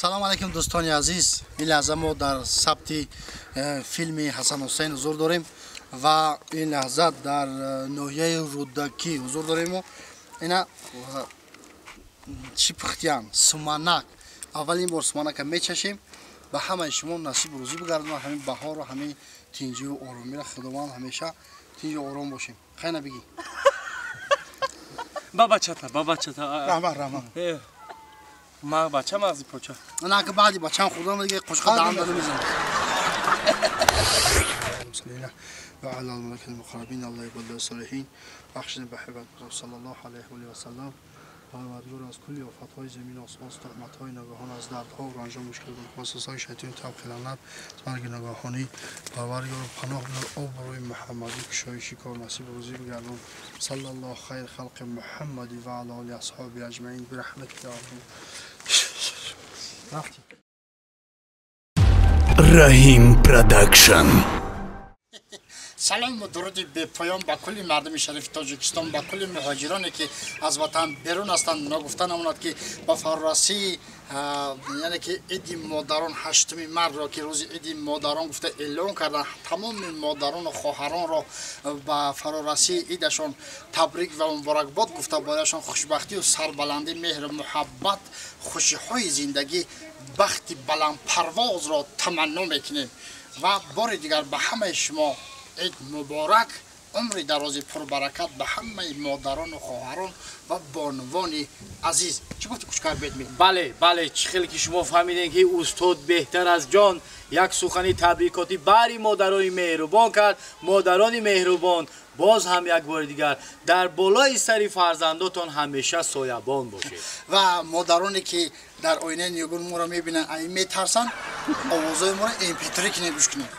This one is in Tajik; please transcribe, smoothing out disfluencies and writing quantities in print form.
Салом алейкум, дӯстони азиз. Ин лаҳза мо дар сабти филми Ҳасан Ҳусайн ҳузур дорем ва ин лаҳза дар ноҳияи Рӯдакӣ ҳузур дорем. Ина чӣ пухтиян? Суманак. Аввалин бор суманака мечашем. Ба ҳамаи шумо насиб рӯзӣ бигардонад, ҳамин баҳору ҳамин тинҷиву оромиро Худованд, ҳамеша тинҷу ором бошем. Хайна бигӣ. Ба бачата, ба бачата. Раҳмат, раҳмат. Ма бача мағзи поча. На, ки баъди бачам хӯрдан дига қошқа даҳан дада мезанам. وعلى الملائكة المقربين، الله يقبل الصالحين، بخشنا بحبت صلى الله عليه وسلم. پروردگار، از کلی آفت‌های زمین، آسمان، تهمت‌های ناگهان، از دردها و رنج‌ها، مشکل، وسوسه‌های شیطان، تب خلانت، مرگ ناگهانی، پروردگار پناه بر آبروی محمدی، کشایشی کار نصیب روزی بگردان. صلی الله خیر خلق محمدی و علی آله اصحابی اجمعین برحمتک یا رفتیم. Раҳим Продакшн. Салом ва дуруди бепоён ба кулли мардуми шарифи Тоҷикистон, ба кулли муҳоҷироне, ки аз ватан берун ҳастанд. Ногуфта намонад, ки ба фарорасии, яъне ки иди модарон, 8-уми мартро, ки рӯзи иди модарон гуфта эълон карданд, тамоми модарону хоҳаронро ба фарорасии идашон табрик ва муборакбод гуфта, барояшон хушбахтию сарбаландӣ, меҳру муҳаббат, хушиҳои зиндагӣ, бахти баландпарвозро таманно мекунем. Ва бори дигар ба ҳамаи шумо ид муборак, умри дарози пурбаракат ба ҳамаи модарону хоҳарон ва бонувони азиз. Чӣ гуфти, кучкар бедми? Бале, бале, чӣ хеле ки шумо фаҳмидем, ки устод беҳтар аз ҷон як сухани табрикотӣ бари модарони меҳрубон кард. Модарони меҳрубон, боз ҳам як бори дигар дар болои сари фарзандотон ҳамеша соябон бошед. Ва модароне, ки дар оинаи нигун моро мебинанд, ай метарсанд, овозои моро mp3 кинед, гӯш кунед.